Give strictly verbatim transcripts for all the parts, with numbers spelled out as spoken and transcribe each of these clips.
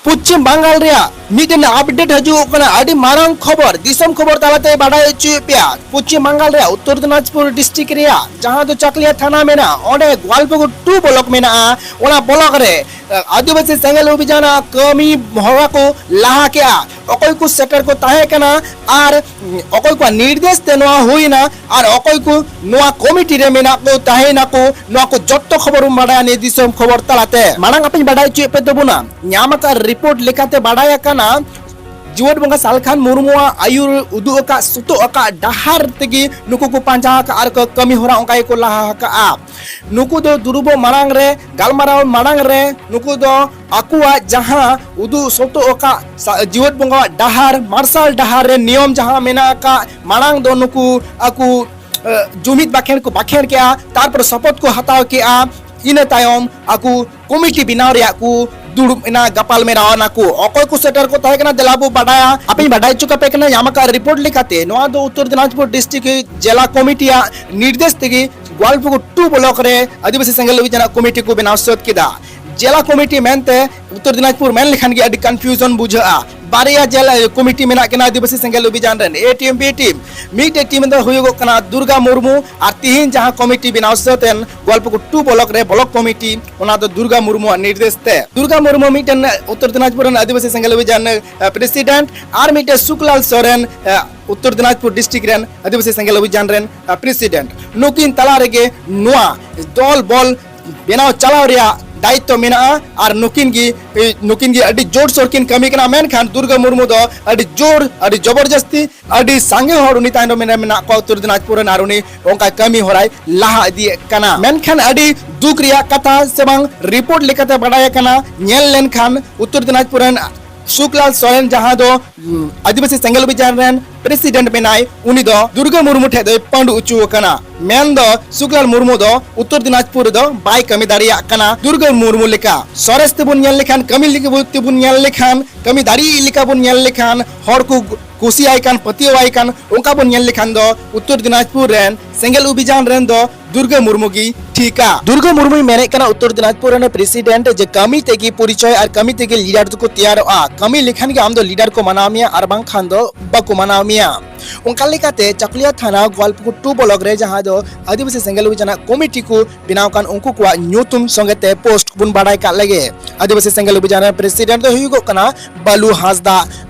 ᱯᱚᱪᱷᱤᱢ ᱵᱟᱝᱜᱟᱞ ᱨᱮᱭᱟᱜ ᱢᱤᱫᱴᱮᱱ ᱟᱯᱰᱮᱴ ᱦᱤᱡᱩᱜ ᱠᱟᱱᱟ, ᱟᱹᱰᱤ ᱢᱟᱨᱟᱝ ᱠᱷᱚᱵᱚᱨ, ᱫᱤᱥᱚᱢ ᱠᱷᱚᱵᱚᱨ ᱛᱟᱞᱟᱛᱮ ᱵᱟᱰᱟᱭ ᱦᱚᱪᱚᱭᱮᱫ ᱯᱮᱭᱟ᱾ ᱯᱚᱪᱷᱤᱢ ᱵᱟᱝᱜᱟᱞ ᱨᱮᱭᱟᱜ ᱩᱛᱛᱚᱨ ᱫᱤᱱᱟᱡᱽᱯᱩᱨ ᱰᱤᱥᱴᱨᱤᱠᱴ ᱨᱮᱭᱟᱜ ᱡᱟᱦᱟᱸ ᱫᱚ ᱪᱟᱠᱞᱤᱭᱟ ᱛᱷᱟᱱᱟ ᱢᱮᱱᱟᱜᱼᱟ, ᱚᱸᱰᱮ ᱜᱳᱣᱟᱞᱯᱩᱠᱩᱨ ᱴᱩ ᱵᱞᱚᱠ ᱢᱮᱱᱟᱜᱼᱟ, ᱚᱱᱟ ᱵᱞᱚᱠ ᱨᱮ ᱟᱹᱫᱤᱵᱟᱹᱥᱤ ᱥᱮᱸᱜᱮᱞ ᱚᱵᱷᱤᱡᱟᱱ ᱠᱟᱹᱢᱤ ᱦᱚᱨᱟ ᱠᱚ ᱞᱟᱦᱟ ᱠᱮᱜᱼᱟ᱾ ᱚᱠᱚᱭ ᱠᱚ ᱥᱮᱴᱮᱨ ᱠᱚ ᱛᱟᱦᱮᱸ ᱠᱟᱱᱟ ᱟᱨ ᱚᱠᱚᱭ ᱠᱚᱣᱟᱜ ᱱᱤᱨᱫᱮᱥ ᱛᱮ ᱱᱚᱣᱟ ᱦᱩᱭᱱᱟ ᱟᱨ ᱚᱠᱚᱭ ᱠᱚ ᱱᱚᱣᱟ ᱠᱚᱢᱤᱴᱤ ᱨᱮ ᱢᱮᱱᱟᱜ ᱠᱚ, ᱛᱟᱦᱮᱸᱭᱮᱱᱟ ᱠᱚ, ᱱᱚᱣᱟ ᱠᱚ ᱡᱚᱛᱚ ᱠᱷᱚᱵᱚᱨ ᱵᱚᱱ ᱵᱟᱰᱟᱭᱟ ᱱᱤᱭᱟᱹ ᱫᱤᱥᱚᱢ ᱠᱷᱚᱵᱚᱨ ᱛᱟᱞᱟᱛᱮ᱾ ᱢᱟᱲᱟᱝ ᱟᱯᱮᱧ ᱵᱟᱰᱟᱭ ᱦᱚᱪᱚᱭᱮᱫ ᱯᱮ ᱛᱟᱵᱚᱱᱟ, ᱧᱟᱢ ᱟᱠᱟᱫ ᱨᱤᱯᱳᱨᱴ ᱞᱮᱠᱟᱛᱮ ᱵᱟᱰᱟᱭ ᱟᱠᱟᱱᱟ, ᱡᱤᱣᱮᱫ ᱵᱚᱸᱜᱟ ᱥᱟᱞᱠᱷᱟᱱ ᱢᱩᱨᱢᱩᱣᱟᱜ ᱟᱹᱭᱩᱨ ᱩᱫᱩᱜ ᱟᱠᱟᱫ, ᱥᱩᱛᱩᱜ ᱟᱠᱟᱫ ᱰᱟᱦᱟᱨ ᱛᱮᱜᱮ ᱱᱩᱠᱩ ᱠᱚ ᱯᱟᱸᱡᱟ ᱟᱠᱟᱫ ᱟᱨ ᱠᱚ ᱠᱟᱹᱢᱤ ᱦᱚᱨᱟ ᱚᱱᱠᱟ ᱜᱮᱠᱚ ᱞᱟᱦᱟ ᱟᱠᱟᱫᱼᱟ᱾ ᱱᱩᱠᱩ ᱫᱚ ᱫᱩᱲᱩᱵᱚᱜ ᱢᱟᱲᱟᱝ ᱨᱮ, ᱜᱟᱞᱢᱟᱨᱟᱣ ᱢᱟᱲᱟᱝ ᱨᱮ ᱱᱩᱠᱩ ᱫᱚ ᱟᱠᱚᱣᱟᱜ ᱡᱟᱦᱟᱸ ᱩᱫᱩᱜ ᱥᱚᱛᱚᱜ ᱟᱠᱟᱫ ᱥᱟ-, ᱡᱤᱣᱮᱫ ᱵᱚᱸᱜᱟᱣᱟᱜ ᱰᱟᱦᱟᱨ, ᱢᱟᱨᱥᱟᱞ ᱰᱟᱦᱟᱨ ᱨᱮ ᱱᱤᱭᱚᱢ ᱡᱟᱦᱟᱸ ᱢᱮᱱᱟᱜ ᱟᱠᱟᱫ, ᱢᱟᱲᱟᱝ ᱫᱚ ᱱᱩᱠᱩ ᱟᱠᱚ, ᱮ, ᱡᱩᱢᱤᱫ ᱵᱟᱠᱷᱮᱬ ᱠᱚ ᱵᱟᱠᱷᱮᱬ ᱠᱮᱜᱼᱟ, ᱛᱟᱨᱯᱚᱨ ᱥᱚᱯᱚᱛ ᱠᱚ ᱦᱟᱛᱟᱣ ᱠᱮᱜᱼᱟ, ᱤᱱᱟᱹ ᱛᱟᱭᱚᱢ ᱟᱠᱚ ᱠᱚᱢᱤᱴᱤ ᱵᱮᱱᱟᱣ ᱨᱮᱭᱟᱜ ᱠᱚ ᱫᱩᱲᱩᱵ ᱮᱱᱟ, ᱜᱟᱯᱟᱞ ᱢᱟᱨᱟᱣ ᱮᱱᱟ ᱠᱚ᱾ ᱚᱠᱚᱭ ᱠᱚ ᱥᱮᱴᱮᱨ ᱠᱚ ᱛᱟᱦᱮᱸ ᱠᱟᱱᱟ, ᱫᱮᱞᱟ ᱵᱚ ᱵᱟᱰᱟᱭᱟ᱾ ᱟᱯᱮᱧ ᱵᱟᱰᱟᱭ ᱦᱚᱪᱚ ᱠᱟᱯᱮ ᱠᱟᱱᱟ, ᱧᱟᱢ ᱟᱠᱟᱫ ᱨᱤᱯᱳᱨᱴ ᱞᱮᱠᱟᱛᱮ ᱱᱚᱣᱟ ᱫᱚ ᱩᱛᱛᱚᱨ ᱫᱤᱱᱟᱡᱽᱯᱩᱨ ᱰᱤᱥᱴᱨᱤᱠᱴ ᱡᱮᱞᱟ ᱠᱚᱢᱤᱴᱤᱭᱟᱜ ᱱᱤᱨᱫᱮᱥ ᱛᱮᱜᱮ ᱜᱳᱣᱟᱞᱯᱩᱠᱩᱨ ᱴᱩ ᱵᱞᱚᱠ ᱨᱮ ᱟᱹᱫᱤᱵᱟᱹᱥᱤ ᱥᱮᱸᱜᱮᱞ ᱚᱵᱷᱤᱡᱟᱱᱟᱜ ᱠᱚᱢᱤᱴᱤ ᱠᱚ ᱵᱮᱱᱟᱣ ᱥᱟᱹᱛ ᱠᱮᱫᱟ᱾ ᱡᱮᱞᱟ ᱠᱚᱢᱤᱴᱤ ᱢᱮᱱᱛᱮ ᱩᱛᱛᱚᱨ ᱫᱤᱱᱟᱡᱽᱯᱩᱨ ᱢᱮᱱ ᱞᱮᱠᱷᱟᱱ ᱜᱮ ᱟᱹᱰᱤ ᱠᱚᱱᱯᱷᱤᱭᱩᱡᱚᱱ ᱵᱩᱡᱷᱟᱹᱜᱼᱟ᱾ ᱵᱟᱨᱭᱟ ᱡᱮᱞᱟ ᱠᱚᱢᱤᱴᱤ ᱢᱮᱱᱟᱜ ᱠᱤᱱᱟ ᱟᱹᱫᱤᱵᱟᱹᱥᱤ ᱥᱮᱸᱜᱮᱞ ᱚᱵᱷᱤᱡᱟᱱ ᱨᱮᱱ, ᱮ ᱴᱤᱢ, ᱵᱤ ᱴᱤᱢ᱾ ᱢᱤᱫᱴᱮᱡ ᱴᱤᱢ ᱫᱚ ᱦᱩᱭᱩᱜᱚᱜ ᱠᱟᱱᱟ ᱫᱩᱨᱜᱟ ᱢᱩᱨᱢᱩ, ᱟᱨ ᱛᱤᱦᱤᱧ ᱡᱟᱦᱟᱸ ᱠᱚᱢᱤᱴᱤ ᱵᱮᱱᱟᱣ ᱥᱟᱹᱛ ᱮᱱ ᱜᱳᱣᱟᱞᱯᱩᱠᱩᱨ ᱴᱩ ᱵᱞᱚᱠ ᱨᱮ ᱵᱞᱚᱠ ᱠᱚᱢᱤᱴᱤ, ᱚᱱᱟ ᱫᱚ ᱫᱩᱨᱜᱟ ᱢᱩᱨᱢᱩᱣᱟᱜ ᱱᱤᱨᱫᱮᱥ ᱛᱮ᱾ ᱫᱩᱨᱜᱟ ᱢᱩᱨᱢᱩ ᱢᱤᱫᱴᱮᱱ ᱩᱛᱛᱚᱨ ᱫᱤᱱᱟᱡᱽᱯᱩᱨ ᱨᱮᱱ ᱟᱹᱫᱤᱵᱟᱹᱥᱤ ᱥᱮᱸᱜᱮᱞ ᱚᱵᱷᱤᱡᱟᱱ, ᱮ, ᱯᱨᱮᱥᱤᱰᱮᱱᱴ, ᱟᱨ ᱢᱤᱫᱴᱮᱱ ᱥᱩᱠᱞᱟᱞ ᱥᱚᱨᱮᱱ, ᱮ, ᱩᱛᱛᱚᱨ ᱫᱤᱱᱟᱡᱽᱯᱩᱨ ᱰᱤᱥᱴᱨᱤᱠᱴ ᱨᱮᱱ ᱟᱹᱫᱤᱵᱟᱹᱥᱤ ᱥᱮᱸᱜᱮᱞ ᱚᱵᱷᱤᱡᱟᱱ ᱨᱮᱱ, ᱮ, ᱯᱨᱮᱥᱤᱰᱮᱱᱴ᱾ ᱱᱩᱠᱤᱱ ᱛᱟᱞᱟ ᱨᱮᱜᱮ ᱱᱚᱣᱟ ᱫᱚᱞ ᱵᱚᱞ ᱵᱮᱱᱟᱣ ᱪᱟᱞᱟᱣ ᱨᱮᱭᱟᱜ ᱫᱟᱭᱤᱛᱛᱚ ᱢᱮᱱᱟᱜᱼᱟ᱾ ᱟᱨ ᱱᱩᱠᱤᱱ ᱜᱮ, ᱮ, ᱱᱩᱠᱤᱱ ᱜᱮ ᱟᱹᱰᱤ ᱡᱳᱨ ᱥᱳᱨ ᱠᱤᱱ ᱠᱟᱹᱢᱤ ᱠᱟᱱᱟ᱾ ᱢᱮᱱᱠᱷᱟᱱ ᱫᱩᱨᱜᱟ ᱢᱩᱨᱢᱩ ᱫᱚ ᱟᱹᱰᱤ ᱡᱳᱨ, ᱟᱹᱰᱤ ᱡᱚᱵᱚᱨᱡᱚᱥᱛᱤ, ᱟᱹᱰᱤ ᱥᱟᱸᱜᱮ ᱦᱚᱲ ᱩᱱᱤ ᱛᱟᱭᱱᱚᱢ ᱨᱮ ᱢᱮᱱᱟᱜ ᱠᱚᱣᱟ ᱩᱛᱛᱚᱨ ᱫᱤᱱᱟᱡᱽᱯᱩᱨ ᱨᱮᱱ, ᱟᱨ ᱩᱱᱤ ᱚᱱᱠᱟ ᱠᱟᱹᱢᱤ ᱦᱚᱨᱟᱭ ᱞᱟᱦᱟ ᱤᱫᱤᱭᱮᱫ ᱠᱟᱱᱟ᱾ ᱢᱮᱱᱠᱷᱟᱱ ᱟᱹᱰᱤ ᱫᱩᱠ ᱨᱮᱭᱟᱜ ᱠᱟᱛᱷᱟ ᱥᱮ ᱵᱟᱝ, ᱨᱤᱯᱳᱨᱴ ᱞᱮᱠᱟᱛᱮ ᱵᱟᱰᱟᱭ ᱟᱠᱟᱱᱟ, ᱧᱮᱞ ᱞᱮᱱᱠᱷᱟᱱ ᱩᱛᱛᱚᱨ ᱫᱤᱱᱟᱡᱽᱯᱩᱨ ᱨᱮᱱ ᱥᱩᱠᱞᱟᱞ ᱥᱚᱨᱮᱱ, ᱡᱟᱦᱟᱸ ᱫᱚ, ᱩᱢ, ᱟᱹᱫᱤᱵᱟᱹᱥᱤ ᱥᱮᱸᱜᱮᱞ ᱚᱵᱷᱤᱡᱟᱱ ᱨᱮᱱ ᱯᱨᱮᱥᱤᱰᱮᱱᱴ ᱢᱮᱱᱟᱭ, ᱩᱱᱤ ᱫᱚ ᱫᱩᱨᱜᱟᱹ ᱢᱩᱨᱢᱩ ᱴᱷᱮᱱ ᱫᱚᱭ ᱯᱟᱹᱰᱩ ᱦᱚᱪᱚ ᱟᱠᱟᱱᱟ᱾ ᱢᱮᱱᱫᱚ ᱥᱩᱠᱞᱟᱞ ᱢᱩᱨᱢᱩ ᱫᱚ ᱩᱛᱛᱚᱨ ᱫᱤᱱᱟᱡᱽᱯᱩᱨ ᱨᱮᱫᱚ ᱵᱟᱭ ᱠᱟᱹᱢᱤ ᱫᱟᱲᱮᱭᱟᱜ ᱠᱟᱱᱟ᱾ ᱫᱩᱨᱜᱟᱹ ᱢᱩᱨᱢᱩ ᱞᱮᱠᱟ ᱥᱚᱨᱮᱥ ᱛᱮᱵᱚᱱ ᱧᱮᱞ ᱞᱮᱠᱷᱟᱱ, ᱠᱟᱹᱢᱤ ᱞᱮᱠᱟ ᱛᱮᱵᱚᱱ ᱧᱮᱞ ᱞᱮᱠᱷᱟᱱ, ᱠᱟᱹᱢᱤ ᱫᱟᱲᱮ ᱞᱮᱠᱟ ᱵᱚᱱ ᱧᱮᱞ ᱞᱮᱠᱷᱟᱱ, ᱦᱚᱲ ᱠᱚ ᱠᱩᱥᱤᱭᱟᱭ ᱠᱟᱱ, ᱯᱟᱹᱛᱭᱟᱹᱣᱟᱭ ᱠᱟᱱ, ᱚᱱᱠᱟ ᱵᱚᱱ ᱧᱮᱞ ᱞᱮᱠᱷᱟᱱ ᱫᱚ ᱩᱛᱛᱚᱨ ᱫᱤᱱᱟᱡᱽᱯᱩᱨ ᱨᱮᱱ ᱥᱮᱸᱜᱮᱞ ᱚᱵᱷᱤᱡᱟᱱ ᱨᱮᱱ ᱫᱚ ᱫᱩᱨᱜᱟᱹ ᱢᱩᱨᱢᱩ ᱜᱮ ᱴᱷᱤᱠᱟ᱾ ᱫᱩᱨᱜᱟᱹ ᱢᱩᱨᱢᱩᱭ ᱢᱮᱱᱮᱫ ᱠᱟᱱᱟ ᱩᱛᱛᱚᱨ ᱫᱤᱱᱟᱡᱽᱯᱩᱨ ᱨᱮᱱ ᱯᱨᱮᱥᱤᱰᱮᱱᱴ ᱡᱮ ᱠᱟᱹᱢᱤ ᱛᱮᱜᱮ ᱯᱚᱨᱤᱪᱚᱭ ᱟᱨ ᱠᱟᱹᱢᱤ ᱛᱮᱜᱮ ᱞᱤᱰᱟᱨ ᱫᱚᱠᱚ ᱛᱮᱭᱟᱨᱚᱜᱼᱟ᱾ ᱠᱟᱹᱢᱤ ᱞᱮᱠᱷᱟᱱ ᱜᱮ ᱟᱢ ᱫᱚ ᱞᱤᱰᱟᱨ ᱠᱚ ᱢᱟᱱᱟᱣ ᱢᱮᱭᱟ ᱟᱨ ᱵᱟᱝᱠᱷᱟᱱ ᱫᱚ ᱵᱟᱠᱚ ᱢᱟᱱᱟᱣ ᱢᱮᱭᱟ᱾ ᱚᱱᱠᱟ ᱞᱮᱠᱟᱛᱮ ᱪᱟᱠᱩᱞᱤᱭᱟ ᱛᱷᱟᱱᱟ ᱜᱳᱣᱟᱞᱯᱩᱠᱩᱨ ᱴᱩ ᱵᱞᱚᱠ ᱨᱮ ᱡᱟᱦᱟᱸ ᱫᱚ ᱟᱹᱫᱤᱵᱟᱹᱥᱤ ᱥᱮᱸᱜᱮᱞ ᱚᱵᱷᱤᱡᱟᱱᱟᱜ ᱠᱚᱢᱤᱴᱤ ᱠᱚ ᱵᱮᱱᱟᱣ ᱠᱟᱱ, ᱩᱱᱠᱩ ᱠᱚᱣᱟᱜ ᱧᱩᱛᱩᱢ ᱥᱚᱸᱜᱮ ᱛᱮ ᱯᱳᱥᱴ ᱵᱚᱱ ᱵᱟᱲᱟᱭ ᱠᱟᱜ ᱞᱮᱜᱮ᱾ ᱟᱹᱫᱤᱵᱟᱹᱥᱤ ᱥᱮᱸᱜᱮᱞ ᱚᱵᱷᱤᱡᱟᱱ ᱨᱮᱱ ᱯᱨᱮᱥᱤᱰᱮᱱᱴ ᱫᱚᱭ ᱦᱩᱭᱩᱜᱚᱜ ᱠᱟᱱᱟ ᱵᱟᱞᱩ ᱦᱟᱸᱥᱫᱟ,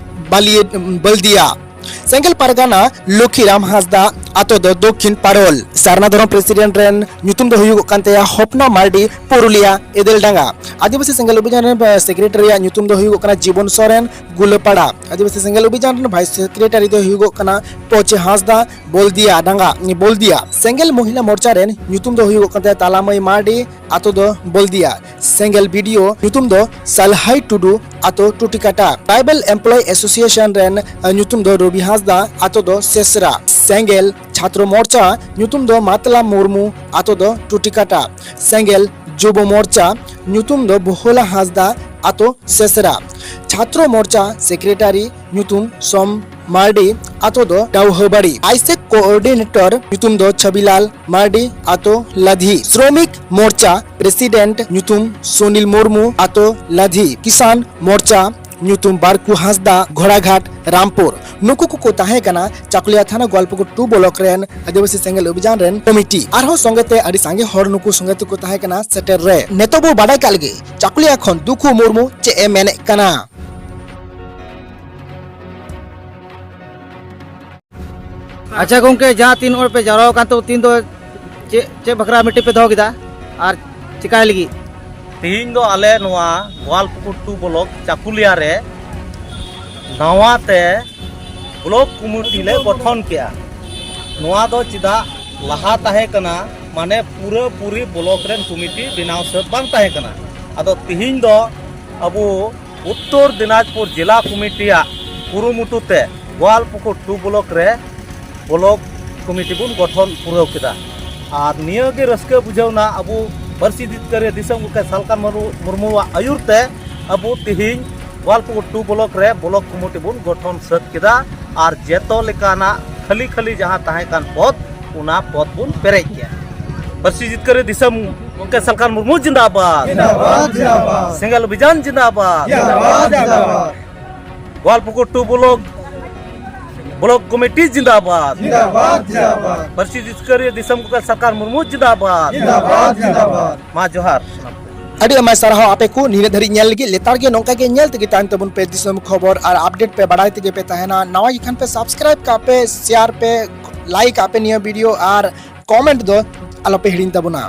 ᱵᱟᱞᱤᱭᱟᱹ ᱵᱟᱞᱫᱤᱭᱟ᱾ ᱥᱮᱸᱜᱮᱞ ᱯᱟᱨᱜᱟᱱᱟ ᱞᱚᱠᱷᱤᱨᱟᱢ ᱦᱟᱸᱥᱫᱟ, ᱟᱛᱳ ᱫᱚ ᱫᱚᱠᱠᱷᱤᱱ ᱯᱟᱨᱳᱞ᱾ ᱥᱟᱨᱱᱟ ᱫᱷᱚᱨᱚᱢ ᱯᱨᱮᱥᱤᱰᱮᱱᱴ ᱨᱮᱱ ᱧᱩᱛᱩᱢ ᱫᱚ ᱦᱩᱭᱩᱜᱚᱜ ᱠᱟᱱ ᱛᱟᱭᱟ ᱦᱚᱯᱱᱟ ᱢᱟᱨᱰᱤ, ᱯᱩᱨᱩᱞᱤᱭᱟ ᱮᱫᱮᱞᱰᱟᱸᱜᱟ᱾ ᱟᱹᱫᱤᱵᱟᱹᱥᱤ ᱥᱮᱸᱜᱮᱞ ᱚᱵᱷᱤᱡᱟᱱ ᱨᱮᱱ ᱥᱮᱠᱨᱮᱴᱟᱨᱤᱭᱟᱜ ᱧᱩᱛᱩᱢ ᱫᱚ ᱦᱩᱭᱩᱜᱚᱜ ᱠᱟᱱᱟ ᱡᱤᱵᱚᱱ ᱥᱚᱨᱮᱱ, ᱜᱩᱞᱟᱹᱯᱟᱲᱟ᱾ ᱟᱹᱫᱤᱵᱟᱹᱥᱤ ᱥᱮᱸᱜᱮᱞ ᱚᱵᱷᱤᱡᱟᱱ ᱨᱮᱱ ᱵᱷᱟᱭᱤᱥ ᱥᱮᱠᱨᱮᱴᱟᱨᱤ ᱫᱚ ᱦᱩᱭᱩᱜᱚᱜ ᱠᱟᱱᱟ ᱯᱚᱪᱮ ᱦᱟᱸᱥᱫᱟ, ᱵᱚᱞᱫᱤᱭᱟ ᱰᱟᱸᱜᱟ, ᱵᱚᱞᱫᱤᱭᱟ᱾ ᱥᱮᱸᱜᱮᱞ ᱢᱚᱦᱤᱞᱟ ᱢᱳᱨᱪᱟ ᱨᱮᱱ ᱧᱩᱛᱩᱢ ᱫᱚ ᱦᱩᱭᱩᱜᱚᱜ ᱠᱟᱱ ᱛᱟᱭᱟ ᱛᱟᱞᱟᱢᱟᱹᱭ ᱢᱟᱨᱰᱤ, ᱟᱛᱳ ᱫᱚ ᱵᱚᱞᱫᱤᱭᱟ᱾ ᱥᱮᱸᱜᱮᱞ ᱵᱤᱰᱤᱳ ᱧᱩᱛᱩᱢ ᱫᱚ ᱥᱟᱞᱦᱟᱭ ᱴᱩᱰᱩ, ᱟᱛᱳ ᱴᱩᱴᱤᱠᱟᱴᱟ᱾ ᱴᱨᱟᱭᱵᱟᱞ ᱮᱢᱯᱞᱚᱭ ᱮᱥᱳᱥᱤᱭᱮᱥᱚᱱ ᱨᱮᱱ, ᱟ, ᱧᱩᱛᱩᱢ ᱫᱚ ᱨᱚᱵᱤ ᱦᱟᱸᱥᱫᱟ, ᱟᱛᱳ ᱫᱚ ᱥᱮᱥᱨᱟ᱾ ᱥᱮᱸᱜᱮᱞ ᱪᱷᱟᱛᱨᱚ ᱢᱳᱨᱪᱟ ᱧᱩᱛᱩᱢ ᱫᱚ ᱢᱟᱛᱞᱟ ᱢᱩᱨᱢᱩ, ᱟᱛᱳ ᱫᱚ ᱴᱩᱴᱤᱠᱟᱴᱟ᱾ ᱥᱮᱸᱜᱮᱞ ᱡᱩᱵᱚ ᱢᱳᱨᱪᱟ ᱧᱩᱛᱩᱢ ᱫᱚ ᱵᱚᱦᱚᱞᱟ ᱦᱟᱸᱥᱫᱟ, ᱟᱛᱳ ᱥᱮᱥᱨᱟ᱾ ᱪᱷᱟᱛᱨᱚ ᱢᱳᱨᱪᱟ ᱥᱮᱠᱨᱮᱴᱟᱨᱤ ᱧᱩᱛᱩᱢ ᱥᱚᱢ ᱢᱟᱨᱰᱤ, ᱟᱛᱳ ᱫᱚ ᱰᱟᱣᱦᱟᱹᱵᱟᱲᱤ᱾ ᱟᱭᱥᱮᱠ ᱠᱳᱚᱨᱰᱤᱱᱮᱴᱚᱨ ᱧᱩᱛᱩᱢ ᱫᱚ ᱪᱷᱟᱵᱤᱞᱟᱞ ᱢᱟᱨᱰᱤ, ᱟᱛᱳ ᱞᱟᱫᱷᱤ᱾ ᱥᱨᱚᱢᱤᱠ ᱢᱳᱨᱪᱟ ᱯᱨᱮᱥᱤᱰᱮᱱᱴ ᱧᱩᱛᱩᱢ ᱥᱩᱱᱤᱞ ᱢᱩᱨᱢᱩ, ᱟᱛᱳ ᱞᱟᱫᱷᱤ᱾ ᱠᱤᱥᱟᱱ ᱢᱳᱨᱪᱟ ᱧᱩᱛᱩᱢ ᱵᱟᱨᱠᱩ ᱦᱟᱸᱥᱫᱟ, ᱜᱷᱳᱲᱟᱜᱷᱟᱴ, ᱨᱟᱢᱯᱩᱨ᱾ ᱱᱩᱠᱩ ᱠᱚᱠᱚ ᱛᱟᱦᱮᱸ ᱠᱟᱱᱟ ᱪᱟᱠᱩᱞᱤᱭᱟ ᱛᱷᱟᱱᱟ ᱜᱳᱣᱟᱞᱯᱩᱠᱩᱨ ᱴᱩ ᱵᱞᱚᱠ ᱨᱮᱱ ᱟᱹᱫᱤᱵᱟᱹᱥᱤ ᱥᱮᱸᱜᱮᱞ ᱚᱵᱷᱤᱡᱟᱱ ᱨᱮᱱ ᱠᱚᱢᱤᱴᱤ᱾ ᱟᱨᱦᱚᱸ ᱥᱚᱸᱜᱮ ᱛᱮ ᱟᱹᱰᱤ ᱥᱟᱸᱜᱮ ᱦᱚᱲ ᱱᱩᱠᱩ ᱥᱚᱸᱜᱮ ᱛᱮᱠᱚ ᱛᱟᱦᱮᱸ ᱠᱟᱱᱟ ᱥᱮᱴᱮᱨ ᱨᱮ᱾ ᱱᱤᱛᱚᱜ ᱵᱚ ᱵᱟᱰᱟᱭ ᱠᱟᱜ ᱞᱮᱜᱮ ᱪᱟᱠᱩᱞᱤᱭᱟ ᱠᱷᱚᱱ ᱫᱩᱠᱷᱩ ᱢᱩᱨᱢᱩ ᱪᱮᱫ ᱮ ᱢᱮᱱᱮᱫ ᱠᱟᱱᱟ᱾ ᱟᱪᱪᱷᱟ ᱜᱚᱝᱠᱮ, ᱡᱟᱦᱟᱸ ᱛᱤᱱ ᱦᱚᱲ ᱯᱮ ᱡᱟᱣᱨᱟ ᱟᱠᱟᱱ ᱛᱟᱵᱚ, ᱛᱤᱱ ᱫᱚ ᱪᱮᱫ, ᱪᱮᱫ ᱵᱟᱠᱷᱨᱟ ᱢᱤᱴᱤᱝ ᱯᱮ ᱫᱚᱦᱚ ᱠᱮᱫᱟ ᱟᱨ ᱪᱤᱠᱟᱭ ᱞᱟᱹᱜᱤᱫ? ᱛᱮᱦᱮᱧ ᱫᱚ ᱟᱞᱮ ᱱᱚᱣᱟ ᱜᱳᱣᱟᱞᱯᱩᱠᱩᱨ ᱴᱩ ᱵᱞᱚᱠ ᱪᱟᱠᱩᱞᱤᱭᱟ ᱨᱮ ᱱᱟᱣᱟ ᱛᱮ ᱵᱞᱚᱠ ᱠᱚᱢᱤᱴᱤ ᱞᱮ ᱜᱚᱴᱷᱚᱱ ᱠᱮᱜᱼᱟ᱾ ᱱᱚᱣᱟ ᱫᱚ ᱪᱮᱫᱟᱜ ᱞᱟᱦᱟ ᱛᱟᱦᱮᱸ ᱠᱟᱱᱟ, ᱢᱟᱱᱮ ᱯᱩᱨᱟᱹ ᱯᱩᱨᱤ ᱵᱞᱚᱠ ᱨᱮᱱ ᱠᱚᱢᱤᱴᱤ ᱵᱮᱱᱟᱣ ᱥᱟᱹᱛ ᱵᱟᱝ ᱛᱟᱦᱮᱸ ᱠᱟᱱᱟ᱾ ᱟᱫᱚ ᱛᱮᱦᱮᱧ ᱫᱚ ᱟᱵᱚ ᱩᱛᱛᱚᱨ ᱫᱤᱱᱟᱡᱽᱯᱩᱨ ᱡᱮᱞᱟ ᱠᱚᱢᱤᱴᱤᱭᱟᱜ ᱠᱩᱨᱩᱢᱩᱴᱩ ᱛᱮ ᱜᱳᱣᱟᱞᱯᱩᱠᱩᱨ ᱴᱩ ᱵᱞᱚᱠ ᱨᱮ ᱵᱞᱚᱠ ᱠᱚᱢᱤᱴᱤ ᱵᱚᱱ ᱜᱚᱴᱷᱚᱱ ᱯᱩᱨᱟᱹᱣ ᱠᱮᱫᱟ᱾ ᱟᱨ ᱱᱤᱭᱟᱹ ᱜᱮ ᱨᱟᱹᱥᱠᱟᱹ ᱵᱩᱡᱷᱟᱹᱣ ᱱᱟ, ᱟᱵᱚ ᱯᱟᱹᱨᱥᱤ ᱡᱤᱛᱠᱟᱹᱨᱤᱭᱟᱹ ᱫᱤᱥᱚᱢ ᱜᱚᱢᱠᱮ ᱥᱟᱞᱠᱷᱟᱱ ᱢᱩᱨᱢᱩ, ᱢᱩᱨᱢᱩᱣᱟᱜ ᱟᱹᱭᱩᱨ ᱛᱮ ᱟᱵᱚ ᱛᱮᱦᱮᱧ ᱜᱳᱣᱟᱞᱯᱩᱠᱩᱨ ᱴᱩ ᱵᱞᱚᱠ ᱨᱮ ᱵᱞᱚᱠ ᱠᱚᱢᱤᱴᱤ ᱵᱚᱱ ᱜᱚᱴᱷᱚᱱ ᱥᱟᱹᱛ ᱠᱮᱫᱟ᱾ ᱟᱨ ᱡᱮᱛᱚ ᱞᱮᱠᱟᱱᱟᱜ ᱠᱷᱟᱹᱞᱤ ᱠᱷᱟᱹᱞᱤ ᱡᱟᱦᱟᱸ ᱛᱟᱦᱮᱸ ᱠᱟᱱ ᱯᱚᱫᱽ, ᱚᱱᱟ ᱯᱚᱫᱽ ᱵᱚᱱ ᱯᱮᱨᱮᱡ ᱠᱮᱫᱟ᱾ ᱯᱟᱹᱨᱥᱤ ᱡᱤᱛᱠᱟᱹᱨᱤᱭᱟᱹ ᱫᱤᱥᱚᱢ ᱜᱚᱢᱠᱮ ᱥᱟᱞᱠᱷᱟᱱ ᱢᱩᱨᱢᱩ ᱡᱤᱱᱫᱟᱵᱟᱫ᱾ ᱡᱤᱱᱫᱟᱵᱟᱫ, ᱡᱤᱱᱫᱟᱵᱟᱫ᱾ ᱥᱮᱸᱜᱮᱞ ᱚᱵᱷᱤᱡᱟᱱ ᱡᱤᱱᱫᱟᱵᱟᱫ᱾ ᱡᱤᱱᱫᱟᱵᱟᱫ, ᱡᱤᱱᱫᱟᱵᱟᱫ᱾ ᱜᱳᱣᱟᱞᱯᱩᱠᱩᱨ ᱴᱩ ᱵᱞᱚᱠ ᱵᱞᱚᱠ ᱠᱚᱢᱤᱴᱤ ᱡᱤᱱᱫᱟᱵᱟᱫ᱾ ᱡᱤᱱᱫᱟᱵᱟᱫ, ᱡᱤᱱᱫᱟᱵᱟᱫ᱾ ᱯᱟᱹᱨᱥᱤ ᱡᱤᱛᱠᱟᱹᱨᱤᱭᱟᱹ ᱫᱤᱥᱚᱢ ᱜᱚᱢᱠᱮ ᱥᱟᱞᱠᱷᱟᱱ ᱢᱩᱨᱢᱩ ᱡᱤᱱᱫᱟᱵᱟᱫ᱾ ᱡᱤᱱᱫᱟᱵᱟᱫ, ᱡᱤᱱᱫᱟᱵᱟᱫ᱾ ᱢᱟ ᱡᱚᱦᱟᱨ᱾ ᱟᱹᱰᱤ ᱟᱭᱢᱟ ᱥᱟᱨᱦᱟᱣ ᱟᱯᱮ ᱠᱚ ᱱᱤᱱᱟᱹᱜ ᱫᱷᱟᱹᱨᱤᱡ ᱧᱮᱞ ᱞᱟᱹᱜᱤᱫ᱾ ᱞᱮᱛᱟᱲ ᱜᱮ ᱱᱚᱝᱠᱟ ᱜᱮ ᱧᱮᱞ ᱛᱮᱜᱮ ᱛᱟᱦᱮᱱ ᱛᱟᱵᱚᱱ ᱯᱮ ᱫᱤᱥᱚᱢ ᱠᱷᱚᱵᱚᱨ ᱟᱨ ᱟᱯᱰᱮᱴ ᱯᱮ ᱵᱟᱲᱟᱭ ᱛᱮᱜᱮ ᱯᱮ ᱛᱟᱦᱮᱱᱟ᱾ ᱱᱟᱣᱟ ᱜᱮ ᱠᱷᱟᱱ ᱯᱮ ᱥᱟᱵᱥᱠᱨᱟᱭᱤᱵ ᱠᱟᱜ ᱯᱮ, ᱥᱮᱭᱟᱨ ᱯᱮ, ᱞᱟᱭᱤᱠ ᱠᱟᱜ ᱯᱮ ᱱᱤᱭᱟᱹ ᱵᱷᱤᱰᱤᱭᱳ ᱟᱨ ᱠᱚᱢᱮᱱᱴ ᱫᱚ ᱟᱞᱚᱯᱮ ᱦᱤᱲᱤᱧ ᱛᱟᱵᱚᱱᱟ᱾